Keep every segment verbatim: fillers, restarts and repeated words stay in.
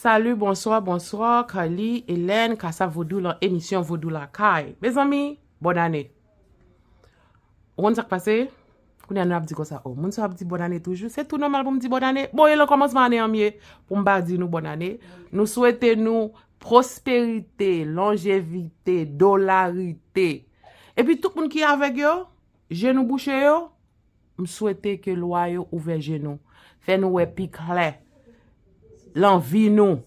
Salut, bonsoir, bonsoir, Carly, Hélène, Kasa Vodou lan emisyon Vodou Lakay. Mezanmi, bòn ane. Ou konn sa k pase? Kounye a nou ap di konsa, oh, moun sa ap di bòn ane toujou. Se tou nòmal pou m di bòn ane. Bon, e lan kòmansman ane an m ye, pou m pa di nou bòn ane. Nou swete nou pwosperite, lonjevite, dolarite. Epi tout moun ki avèg yo, je nou bouche yo, m swete ke lwa yo ouvè je nou, fè nou wè pi klè lan vi nou.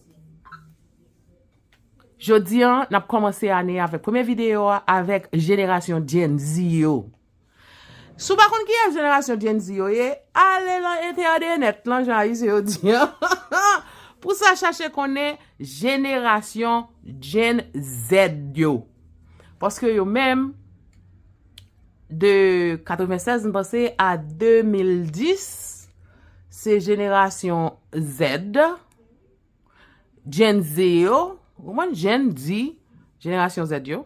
Jodi an, n ap kòmanse ane avèk premye videyo a avèk jenerasyon Gen Z yo. Si w pa konn kiyès jenerasyon Gen Z yo ye, ale lan entènèt lan, jan Ayisyen yo di an, pou sa chache konnen jenerasyon Gen Z yo. Paske yo menm, de katrevennsèz, m panse, a de mil dis, se jenerasyon Z, Gen Z yo, ou konprann? Gen Z, jenerasyon Z yo.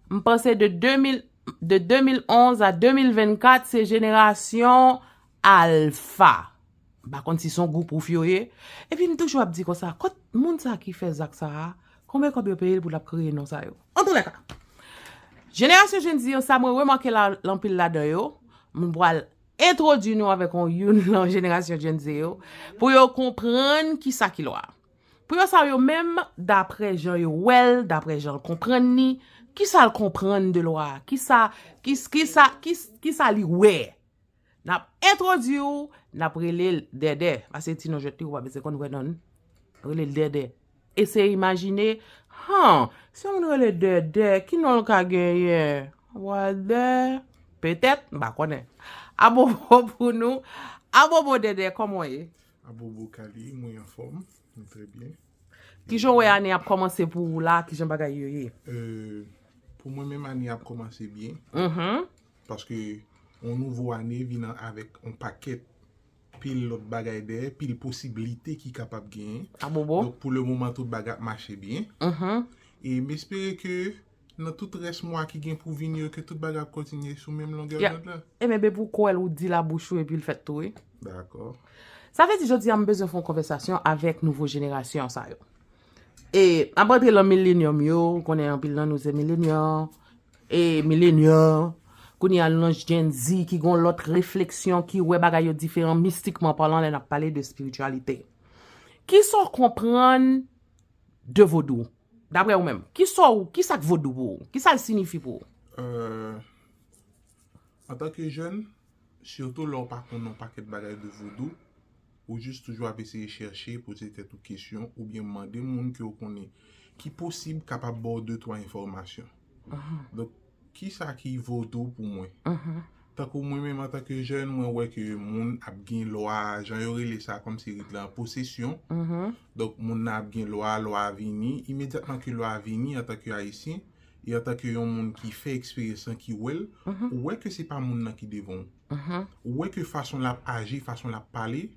M panse de de mil, de de mil onz a de mil vennkat, se jenerasyon Alfa. M pa konn si se yon gwoup ouf yo ye. Epi m toujou ap di konsa, kot moun sa ki fè zak sa a, konbyen kòb yo peye l pou l ap kreye non sa yo? Antoulèka, jenerasyon Gen Z yo, sa mwen remake la, anpil ladan yo, m pral entwodui nou avèk yon youn lan jenerasyon Gen Z yo, pou yo konprann kisa ki lwa. Pou yo sa yo menm, daprè jan yo wè l, daprè jan l konprann li, kisa l konprann de lwa a? Kisa, kis-, kisa, kis-, kisa li wè? N ap entwodui w, n ap rele l Dèdè. Paske ti non jwèt li, ou pa bezwen konn vrè non l. Rele l Dèdè. Eseye imajine, han, si yon moun rele Dèdè, ki non l ka genyen? Wadè? Petèt, m pa konnen. Abobo pou nou. Abobo Dèdè, kòman w ye? Abobo Kali, mwen anfòm, mwen trè byen. Kijan w wè ane ap kòmanse pou ou la? Kijan bagay yo ye? Euh, pou mwen menm, ane ap kòmanse byen. Mhm. Paske yon nouvo ane vin an-, avèk yon pakèt pil lòt bagay dèyè, pil posiblite ki kapab genyen. Abobo. Donk, pou le moman, tout bagay ap mache byen. Mhm. E m espere ke nan tout rès mwa ki gen pou vini yo, ke tout bagay ap kontinye sou menm longè dond la. Ebyen, depi w kwè l, ou di labouch ou, epi l fèt tou, wi. Dakò. Sa vle di, jodi a, m bezwen fè yon konvèsasyon avèk nouvo jenerasyon sa yo. E, n ap rantre lan milenyòm yo, ou konnen anpil nan nou se milenyòm, e milenyòm, kounye a nou nan Gen Z ki gon lòt refleksyon, ki wè bagay yo diferan, mistikman palan, lè n ap pale de espirityalite. Kisa w konprann de vodou? Daprè ou menm, kisa w, kisa k vodou pou ou? Kisa l siyifi pou ou? Euh, antanke jèn, sitou lè w pa konn yon pakèt bagay de vodou, ou jis toujou ap eseye chèche, poze tèt ou kesyon, oubyen mande moun ke w konnen ki posib kapab ba w de twa enfòmasyon. Mhm. Donk, kisa ki vodou pou mwen? Mhm. Tankou mwen menm, antanke jèn, mwen wè ke moun ap gen lwa, jan yo rele sa kòmsi rit lan, posesyon. Mhm. Donk, moun nan ap gen lwa, lwa a vini. Imedyatman ke lwa a vini, antanke Ayisyen, e antanke yon moun ki fè eksperyans lan, ki wè l, mhm, ou wè ke se pa moun nan ki devan w. Mhm. Ou wè ke fason l ap aji, fason l ap pale,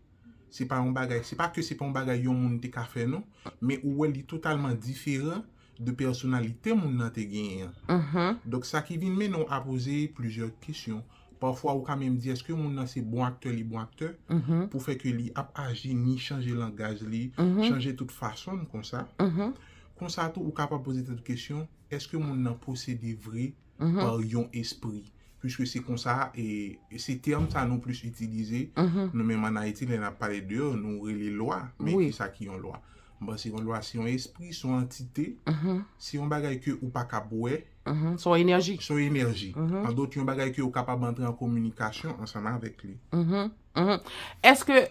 se pa yon bagay, se pa ke se pa yon bagay yon moun te ka fè, non, men ou wè li totalman diferan de pèsonalite moun nan te genyen an. Mhm. Donk, sa ki vin mennen w a poze plizyè kesyon. Pafwa, ou ka menm di, èske moun nan se bon aktè, li bon aktè, mhm, pou fè ke li ap aji, ni chanje langaj li, mhm, chanje tout fason l konsa. Mhm. Konsa tou, ou kapab poze tèt ou kesyon, èske moun nan posede vre, mhm, pa yon espri? Piske se konsa, e, e se tèm sa nou plis itilize, mhm, nou menm ann Ayiti, lè n ap pale de yo, nou rele lwa. Men, wi, kisa ki yon lwa? M panse yon lwa se yon espri, se yon antite, mhm, se yon bagay ke ou pa kab wè. Mhm, se yon enèji. Se yon enèji. Mhm. An dòt, yon bagay ke ou kapab antre an kominikasyon ansanm avèk li. Mhm, mhm. Èske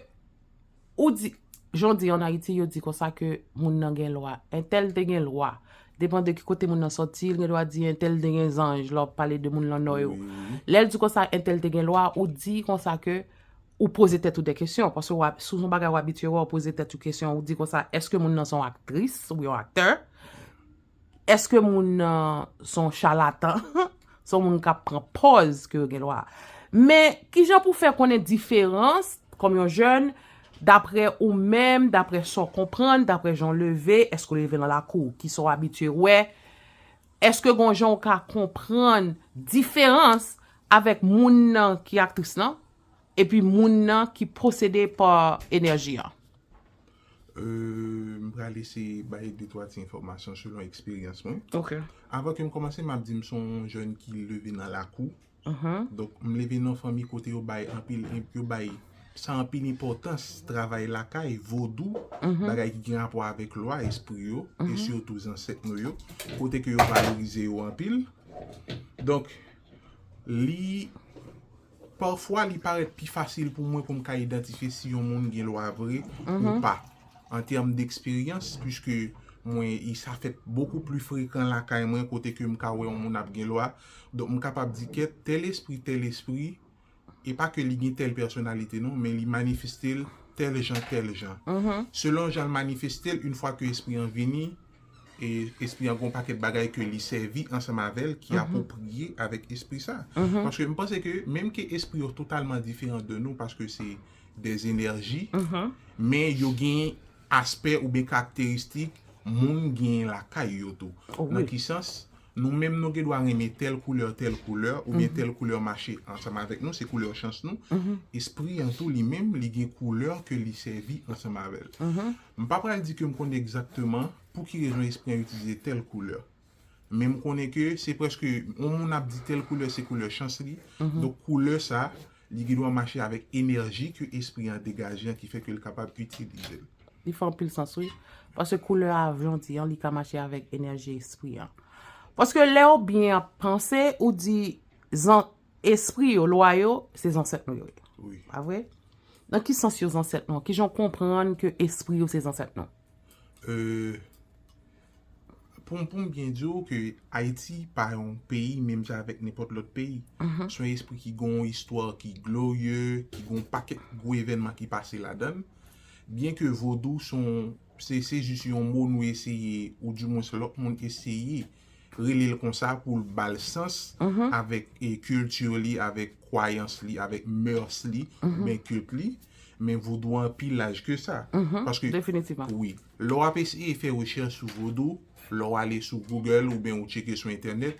ou di, jan w di ann Ayiti, yo di konsa ke moun nan gen lwa. Entèl te gen lwa. Depann de ki kote moun nan sòti, l gen dwa di entèl te gen zanj, lè w ap pale de moun lan nò yo. Wi, wi. Lè l di konsa, entèl te gen lwa, ou di konsa ke ou poze tèt ou de kesyon, paske w ap, si w se yon bagay w abitye wè, ou poze tèt ou kesyon, ou di konsa, èske moun nan se yon aktris ou yon aktè? Èske moun nan se yon chalatan? Se yon moun k ap pran pòz ke yo gen lwa. Men, kijan pou fè konnen diferans, kòm yon jèn, daprè ou menm, daprè sa w konprann, daprè jan w leve, èske w leve nan lakou, kisa w abitye wè, èske gon jan w ka konprann diferans avèk moun nan ki aktris lan, epi moun nan ki posede pa enèji an? Euh, m pral eseye bay de twa ti enfòmasyon selon eksperyans mwen. Ok. Avan ke m kòmanse, m ap di m se yon jèn ki leve nan lakou. Mhm. Donk, m leve nan fanmi kote yo bay anpil, yo bay sa anpil enpòtans, travay lakay, vodou, Mhm. bagay ki gen rapò avèk lwa, espri yo, e Mhm. sitou zansèt nou yo, kote ke yo valorize yo anpil. Donk, li, pafwa, li parèt pi fasil pou mwen pou m ka idantifye si yon moun gen lwa vre ou Mhm. pa, an tèm d'eksperyans, puiske mwen, i, sa fèt bokou pli frekan lakay mwen, kote ke m ka wè yon moun ap gen lwa. Donk, m kapab di kèt, tèl espri, tèl espri, e pa ke li gen tèl pèsonalite non, men li manifeste l tèl jan, tèl jan. Mhm. Selon jan l manifeste l, yon fwa ke espri an vini, e espri an gon pakèt bagay ke li sèvi ansanm avè l ki Mhm. apwopriye avèk espri sa. Mhm. Paske m panse ke menm ke espri yo totalman diferan de nou, paske se de enèji, Mhm. men yo gen aspè oubyen karakteristik moun gen lakay yo tou. Oh, Nan wi. Ki sans? Nou menm nou gen dwa renmen tèl koulè, tèl koulè, oubyen Mhm. tèl koulè mache ansanm avèk nou, se koulè chans nou. Mhm. Espri an tou li menm, li gen koulè ke li sèvi ansanm avè l. Mhm. M pa pral di ke m konnen egzakteman pou ki rezon espri an itilize tèl koulè. Men m konnen ke se prèske, yon moun ap di tèl koulè se koulè chans li. Mhm. Donk koulè sa, li gen dwa mache avèk enèji ke espri an degaje an ki fè ke l kapab itilize l. Li fè anpil sans, wi. Paske koulè a, jan w di an, li ka mache avèk enèji espri an. Paske lè w byen ap panse, ou di zan, espri yo, lwa yo, se zansèt nou yo ye. Wi. Pa vre? Nan ki sans yo zansèt nou? Kijan w konprann ke espri yo se zansèt nou? Euh, pou, pou m byen di w ke Ayiti pa yon peyi menm jan avèk nenpòt lòt peyi. Mhm. Se yon espri ki gen yon istwa ki glorye, ki gen yon pakèt gwo evènman ki pase ladan l. Byen ke vodou se yon, se, se jis yon mo nou eseye, ou dimwens lòt moun eseye rele l konsa pou l ba l sans Mhm. avèk e, kilti li, avèk kwayans li, avèk mœurs li, Mhm. oubyen kilt li. Men vodou an pi laj ke sa. Mhm. Paske, Definitivman. wi, lè w ap eseye fè rechèch sou vodou, lè w ale sou Google oubyen ou tcheke sou entènèt,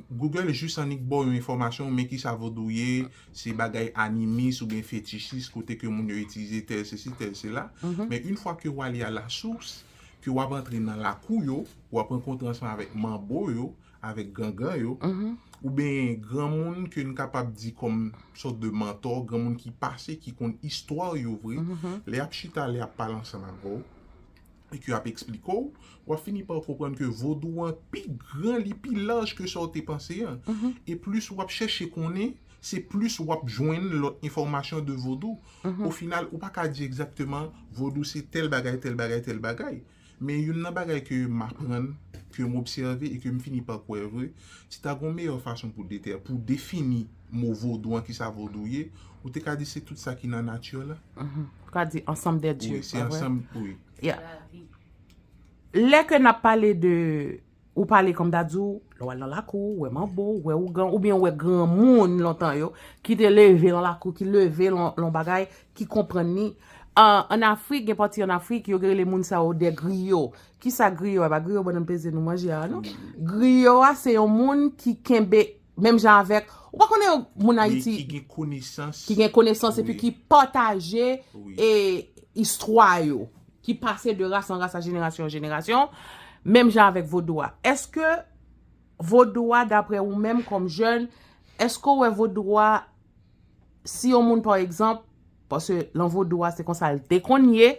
Google jis annik ba w yon enfòmasyon, men kisa vodou ye, se bagay animis oubyen fetichis, kote ke moun yo itilize tèl sesi, tèl sela. Mhm. Men yon fwa ke w ale a la source, ke w ap antre nan lakou yo, w ap rankontre ansanm avèk manbo yo, avèk gangan yo, Mhm. oubyen granmoun ke n kapab di kòm sòt de mantò, granmoun ki pase, ki konn istwa yo vre, Mhm. lè y ap chita, lè y ap pale ansanm avè w, e ke y ap eksplike w, w ap fini pa konprann ke vodou an pi gran, li pi laj ke sa w te panse an. Mhm. E plis w ap chèche konnen, se plis w ap jwenn lòt enfòmasyon de vodou. Mhm. O final, ou pa ka di egzakteman vodou se tèl bagay, tèl bagay, tèl bagay. Men youn nan bagay ke m aprann, ke m obsève e ke m fini pa kwè vre, si ta gon meyè fason pou detè, pou defini mo vodou an, kisa vodou ye, ou te ka di se tout sa ki nan nati la. Mhm. Ou ka di ansanm de dye, Wi, se pa vre? Ansanm, wi. Yeah. Lè ke n ap pale de, ou pale kòm ta di w, lè w al nan lakou, ou wè manbo, ou wè ougan, oubyen ou wè granmoun lontan yo, ki te leve nan lakou, ki leve lon, lon bagay, ki konprann ni. An, an Afrik, gen pati an Afrik, yo rele moun sa yo de griyo. Kisa griyo a? Pa griyo bannann peze nou manje a, non? Griyo a, se yon moun ki kenbe, menm jan avèk, ou pa konnen moun Wi, Ayiti, ki gen konesans. Ki gen konesans epi Wi. Ki pataje Wi. E istwa yo, ki pase de ras an ras a jenerasyon an jenerasyon, menm jan avèk vodou a. Èske vodou a, daprè ou menm kòm jèn, èske w wè vodou a, si yon moun pa egzanp, paske lan vodou a se konsa l te konn ye,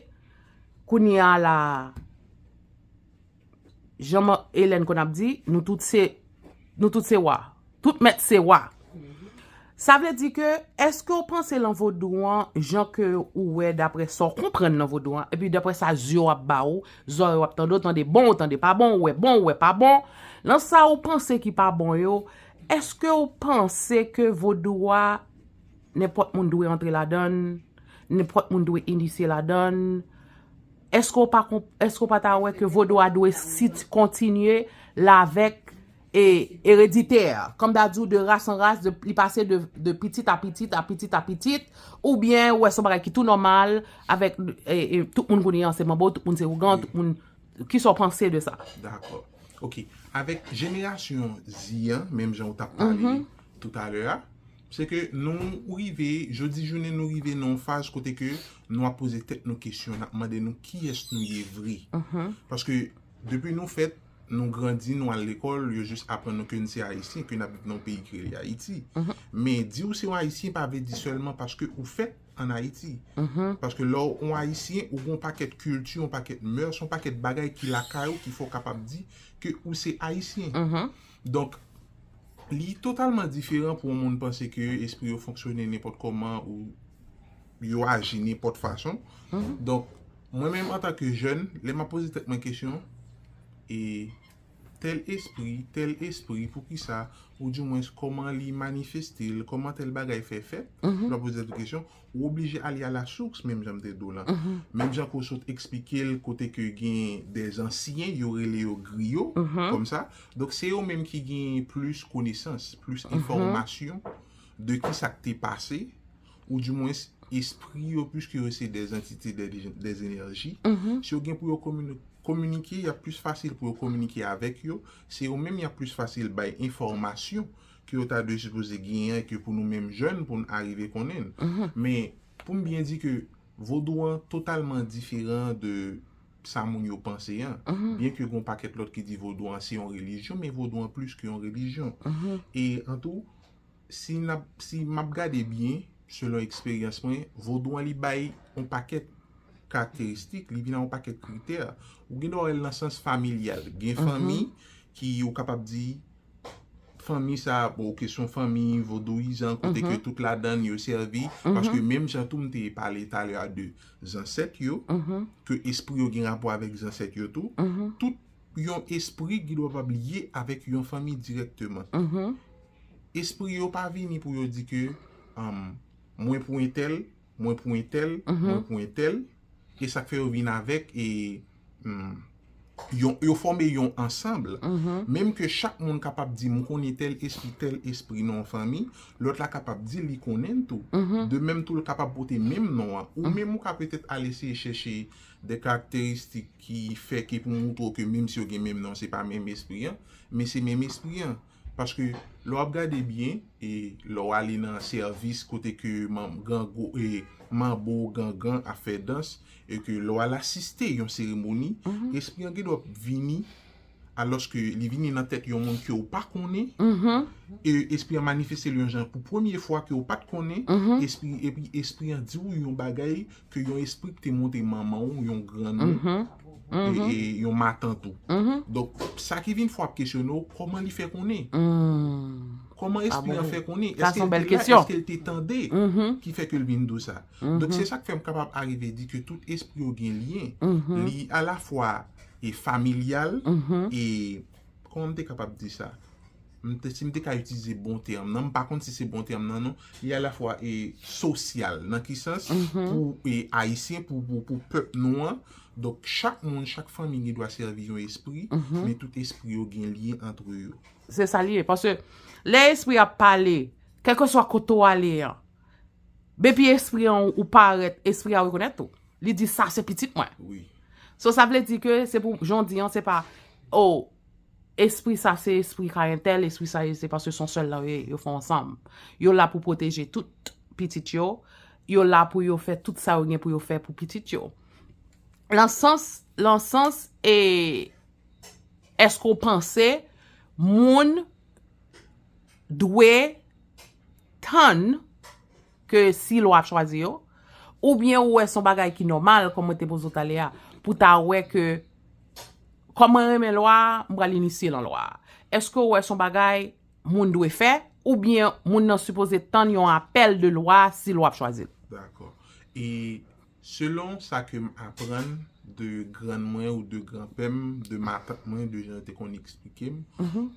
kounye a la, jan Hélène konn ap di, nou tout se, nou tout se wa. Tout mèt se wa. Sa vle di ke, èske w panse lan vodou an, jan ke ou wè daprè sa w konprann nan vodou an, epi daprè sa zye w ap ba ou, zòrèy w ap tande, w tande bon, w tande pa bon, ou wè bon, ou wè pa bon, lan sa ou panse ki pa bon yo, èske w panse ke vodou a, nenpòt moun dwe antre ladan l, nenpòt moun dwe inisye ladan l, èske w pa konp-, èske w pa ta wè ke vodou a dwe sit-, kontinye lavèk e ereditè, kòm ta di w, de ras an ras, de, li pase de, de pitit a pitit a pitit a pitit, oubyen w wè se yon bagay ki tou nòmal, avèk, e, e, tout moun kounye an se manbo, tout moun se ougan, tout moun, kisa w panse de sa? Dakò. Ok. Avèk jenerasyon Z an, menm jan ou t ap pale toutalè a, Se ke nou rive, jodi jounen nou rive nan yon faz kote ke nou ap poze tèt nou kesyon, n ap mande nou kiyès nou ye vre. Paske depi nou fèt, nou grandi, nou al lekòl, yo jis aprann nou ke n se Ayisyen, ke n ap viv nan yon peyi ki rele Ayiti. Men di w se yon Ayisyen pa vle di sèlman paske ou fèt ann Ayiti. Paske lè w yon Ayisyen, ou gen yon pakèt kilti, yon pakèt mœurs, yon pakèt bagay ki lakay ou, ki fè w kapab di ke ou se Ayisyen. Donk, li totalman diferan pou yon moun panse ke espri yo fonksyone nenpòt kòman ou yo aji nenpòt fason. Donk, mwen menm antanke jèn, lè m ap poze tèt mwen kesyon, e tèl espri, tèl espri, poukisa, oudimwens kòman li manifeste l, kòman tèl bagay fè fèt, lè w ap poze tèt ou kesyon, ou oblije ale a la source, menm jan m te di w lan. Menm jan ke w sot eksplike l, kote ke gen de zansyen, yo rele yo griyo, kòmsa. Donk, se yo menm ki gen plis konesans, plis enfòmasyon de ki sa k te pase, oudimwens espri yo, piske yo se de antite, de, de enèji, si yo gen pou yo komini-, kominike, y ap plis fasil pou yo kominike avèk yo, se yo menm y ap plis fasil bay enfòmasyon ke yo ta dwe sipoze genyen, ke pou nou menm jèn, pou n arive konnen l. Men, pou m byen di ke vodou an totalman diferan de sa moun yo panse an. Byen ke gen yon pakèt lòt ki di vodou an se yon relijyon, men vodou an plis ke yon relijyon. E antou, si n ap, si m ap gade byen, selon eksperyans mwen, vodou an li bay yon pakèt karakteristik, li vin ak yon pakèt kritè. Ou gen dwa wè l nan sans familyal. Gen fanmi ki ou kapab di, fanmi sa, bon, kesyon fanmi vodouyizan, kote ke tout ladann yo sèvi, paske menm jan tou m te pale talè a de zansèt yo, ke espri yo gen rapò avèk zansèt yo tou, tout yon espri ki dwa pa lye avèk yon fanmi dirèkteman. Espri yo pa vini pou yo di ke, um, mwen pou entèl, mwen pou entèl, mwen pou entèl, e sa k fè yo vin avèk, e, hmm, yon, yo fòme yon ansanm. Menm ke chak moun kapab di, "M konnen tèl espri, tèl espri nan yon fanmi," lòt la kapab di li konnen l tou. De menm tou, l kapab pote menm non an. Ou menm ou ka petèt al eseye chèche de karakteristik ki fè ke pou montre w ke menm si yo gen menm non, se pa menm espri an, men se menm espri an. Paske lè w ap gade byen, e lè w ale nan sèvis kote ke man-, gango, e manbo, gangan ap fè dans, e ke lè w al asiste yon seremoni, espri an gen dwa vini, alòske li vini nan tèt yon moun ke w pa konnen, e espri an manifeste l yon jan pou premye fwa ke w pa t konnen, espri, epi espri an di w yon bagay ke yon espri ki te monte manman w, yon grann ou, e, e yon matant ou. Donk, sa ki vin fè w ap kesyone w, kòman li fè konnen? Kòman espri an fè konnen? Èske l te la? Èske l te tande ki fè ke l vin di w sa? Donk, se sa k fè m kapab arive di ke tout espri yo gen lyen. Li alafwa e familyal, e, kòman m te kapab di sa? M te, si m te ka itilize bon tèm nan, m pa konn si se bon tèm nan non, li alafwa e sosyal. Nan ki sans? Pou e Ayisyen, pou, pou, pou pèp nou an. Donk, chak moun, chak fanmi gen dwa sèvi yon espri, men tout espri yo gen lyen antre yo. Se sa li ye. Paske lè espri ap pale, kèlkeswa kote w ale an, depi espri an ou parèt, espri a rekonèt ou. Li di, "Sa se pitit mwen." Wi. So, sa vle di ke se pou, jan w di an, se pa, "Oh, espri sa se espri ka entèl, espri sa se paske se yon sèl lan yo ye, yo fè ansanm." Yo la pou pwoteje tout pitit yo. Yo la pou yo fè tout sa yo gen pou yo fè pou pitit yo. Nan sans, nan sans, e, èske w panse moun dwe tann ke si lwa ap chwazi yo, oubyen ou wè se yon bagay ki nòmal, kòm mwen te poze w talè a, pou ta wè ke, kòm mwen renmen lwa, m pral inisye nan lwa. Èske ou wè se yon bagay moun dwe fè, oubyen moun nan sipoze tann yon apèl de lwa si lwa ap chwazi l? Dakò. E selon sa ke m aprann de grann mwen ou de granpè m, de matant mwen, de jan yo te konn eksplike m,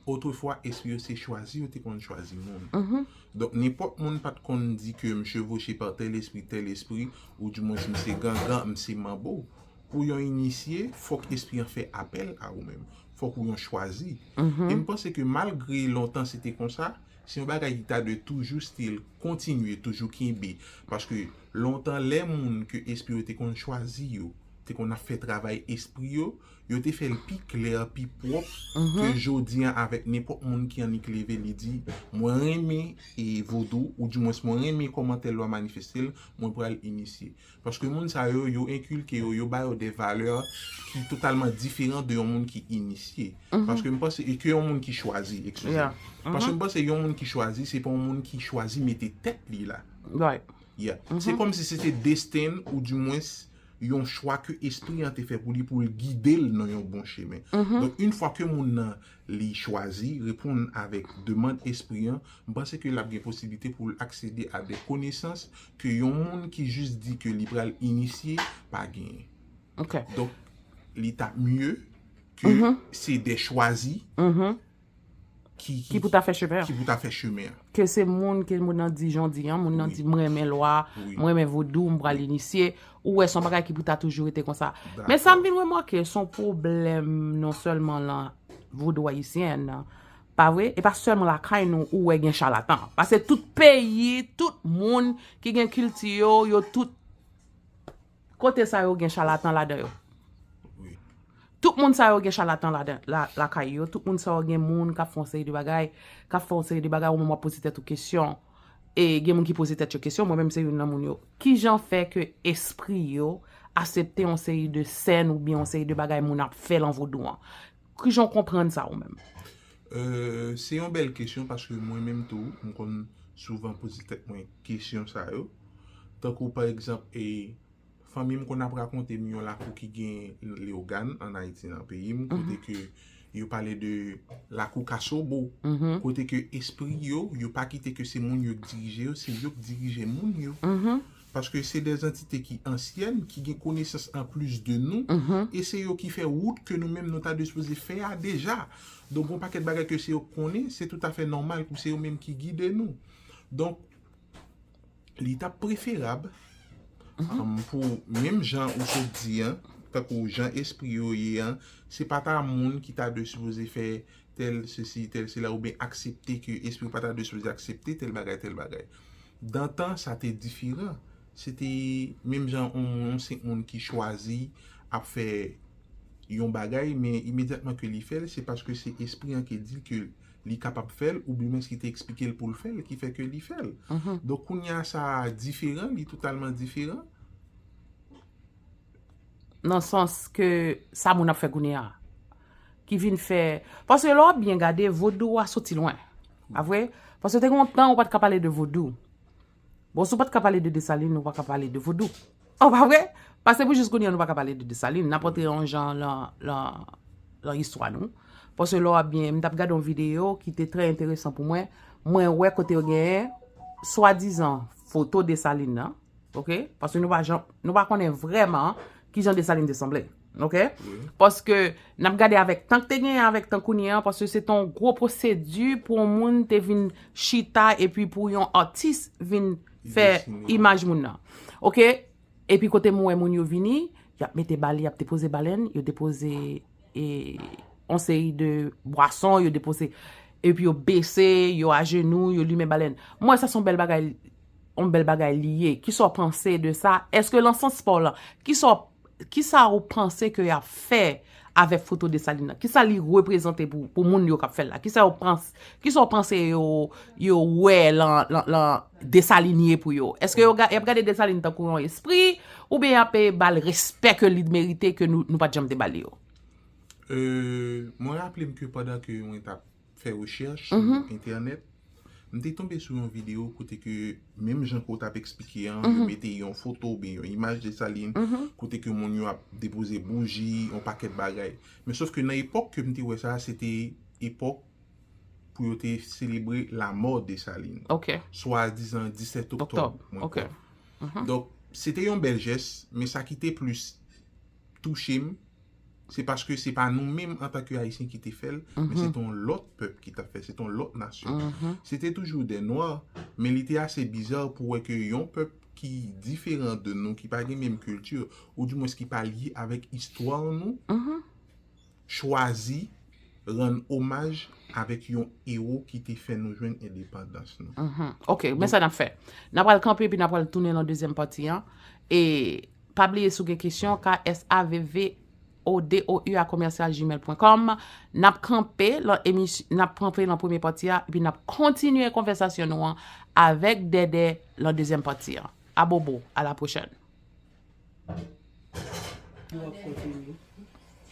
otrefwa, espri yo se chwazi, yo te konn chwazi moun. Donk, nenpòt moun pa t konn di ke m chevauché par tèl espri, tèl espri, ou dimwens m se gangan, m se manbo. Pou yon inisye, fòk espri an fè apèl a ou menm. Fòk ou yon chwazi. E m panse ke malgre lontan se te konsa, se yon bagay ki ta dwe toujou still kontinye, toujou kenbe. Paske lontan, lè moun ke espri yo te konn chwazi yo, te konn ap fè travay espri yo, yo te fè l pi klè, pi pwòp ke jodi an avèk nenpòt moun ki annik leve li di, mwen renmen e vodou, oudimwens mwen renmen kòman tèl lwa manifeste l, mwen pral inisye. Paske moun sa yo, yo enkilke yo, yo ba yo de valè ki totalman diferan de yon moun ki inisye. Paske m panse, e ke yon moun ki chwazi, eskize m. Paske m panse yon moun ki chwazi, se pa yon moun ki chwazi mete tèt li la. Yeah. Se kòmsi se te desten oudimwens yon chwa ke espri an te fè pou li, pou l gide l nan yon bon chemen. Donk, yon fwa ke moun nan li chwazi reponn avèk demann espri an, m panse ke l ap gen posiblite pou l aksede a de konesans ke yon moun ki jis di ke li pral inisye pa genyen. Donk, li t ap mye ke se de chwazi ki, ki pou ta fè chemen an. Ki pou ta fè chemen an. Ke se moun, ke moun nan di jan w di an, moun nan di, mwen renmen lwa, mwen renmen vodou, m pral inisye. Ou wè, se yon bagay ki pou ta toujou rete konsa. Men sa m vin remake, se yon pwoblèm non sèlman lan vodou ayisyen an, pa vre? E pa sèlman lakay nou ou wè gen chalatan. Paske tout peyi, tout moun ki gen kilti yo, yo tout kote sa yo gen chalatan ladan yo. Tout moun sa yo gen chalatan ladan, la, lakay yo. Tout moun sa yo gen moun k ap fè yon seri de bagay, k ap fè yon seri de bagay, ou menm w ap poze tèt ou kesyon. E gen moun ki poze tèt yo kesyon, mwen menm se youn nan moun yo. Kijan fè ke espri yo aksepte yon seri de sèn oubyen yon seri de bagay moun ap fè lan vodou an? Kijan w konprann sa ou menm? Euh, se yon bèl kesyon paske mwen menm tou, m konn souvan poze tèt mwen kesyon sa yo. Tankou pa egzanp, e, fanmi m konn ap rakonte m yon lakou ki gen Leyogàn ann Ayiti nan peyi m, kote ke yo pale de lakou Kasobo, kote ke espri yo, yo pa kite ke se moun yo k dirije yo, se yo k dirije moun yo. Paske se de antite ki ansyèn, ki gen konesans anplis de nou, e se yo ki fè wout ke nou menm nou ta dwe sipoze fè a deja. Donk, yon pakèt bagay ke se yo k konnen, se toutafè nòmal pou se yo menm ki gide nou. Donk, li t ap preferab, um, pou menm jan ou sot di an, tankou jan espri yo ye an, se pa ta moun ki ta dwe sipoze fè tèl sesi, tèl sela, oubyen aksepte ke espri yo pa ta dwe sipoze aksepte tèl bagay, tèl bagay. Dantan, sa te diferan. Se te menm jan yon, yon senk moun ki chwazi ap fè yon bagay, men imedyatman ke li fè l, se paske se espri an ki di l ke li kapab fè l, oubyen menm ki te eksplike l pou l fè l, ki fè ke li fè l. Donk, kounye a, sa diferan, li totalman diferan. Nan sans ke sa moun ap fè kounye a. Ki vin fè, paske lè w ap byen gade, vodou a soti lwen. Pa vre? Paske te gen yon tan ou pa t ka pale de vodou. Bon, si w pa t ka pale de Desalin, ou pa ka pale de vodou. Oh, pa vre? Paske pou jis kounye a, nou pa ka pale de Desalin. N ap antre yon jan lan, lan, lan istwa nou. Paske lè w ap byen, m t ap gade yon videyo ki te trè enteresan pou mwen. Mwen wè kote yo genyen swadizan foto Desalin nan. Ok? Paske nou pa jan, nou pa konnen vrèman kijan Desalin te sanble. Ok? Paske n ap gade avèk tan k te genyen avèk tan kounye an, paske se te yon gwo pwosedi pou yon moun te vin chita epi pou yon atis vin fè imaj moun nan. Ok? Epi kote m wè moun yo vini, y ap mete bal, y ap depoze balèn, yo depoze, e, yon seri de bwason, yo depoze, epi yo bese, yo ajenou, yo limen balèn. Mwen, sa se yon bèl bagay, yon bèl bagay li ye. Kisa w panse de sa? Èske lan sans pa w lan, kisa w, kisa w panse ke y ap fè avèk foto Desalin nan? Kisa li reprezante pou, pou moun yo k ap fè l la? Kisa yo panse, kisa w panse yo, yo wè lan, lan, lan Desalin ye pou yo? Èske yo ga-, y ap gade Desalin tankou yon espri, oubyen y ap, eh, ba l respè ke li merite ke nou, nou pa t janm te ba li yo? Euh, mwen raple m ke pandan ke mwen t ap fè rechèch sou entènèt, m te tonbe sou yon videyo kote ke menm jan ke w t ap eksplike an, yo mete yon foto oubyen yon imaj Desalin, kote ke moun yo ap depoze bouji, yon pakèt bagay. Men sòf ke nan epòk ke m te wè sa, se te epòk pou yo te selebre lamò Desalin. Ok. Swadizan disèt oktòb, mwen kwè. Donk, se te yon bèl jès, men sa ki te plis touche m, se paske se pa nou menm antanke Ayisyen ki te fè l, men se te yon lòt pèp ki t ap fè, se te yon lòt nasyon. Se te toujou de nwa, men li te ase biza pou wè ke yon pèp ki diferan de nou, ki pa gen menm kilti, oudimwens ki pa lye avèk istwa nou, chwazi rann omaj avèk yon ewo ki te fè nou jwenn endepandans nou. Ok, men sa n ap fè. N a pral kanpe epi n a pral tounen nan dezyèm pati an. E Pa bliye, si w gen kesyon, k s a v v o d o u a commercial gmail point com. N ap kanpe lan emis- n ap kanpe lan premye pati a, epi n ap kontinye konvèsasyon nou an avèk Dèdè lan dezyèm pati a. Abobo, a la pwochèn. Yo ap kontinye.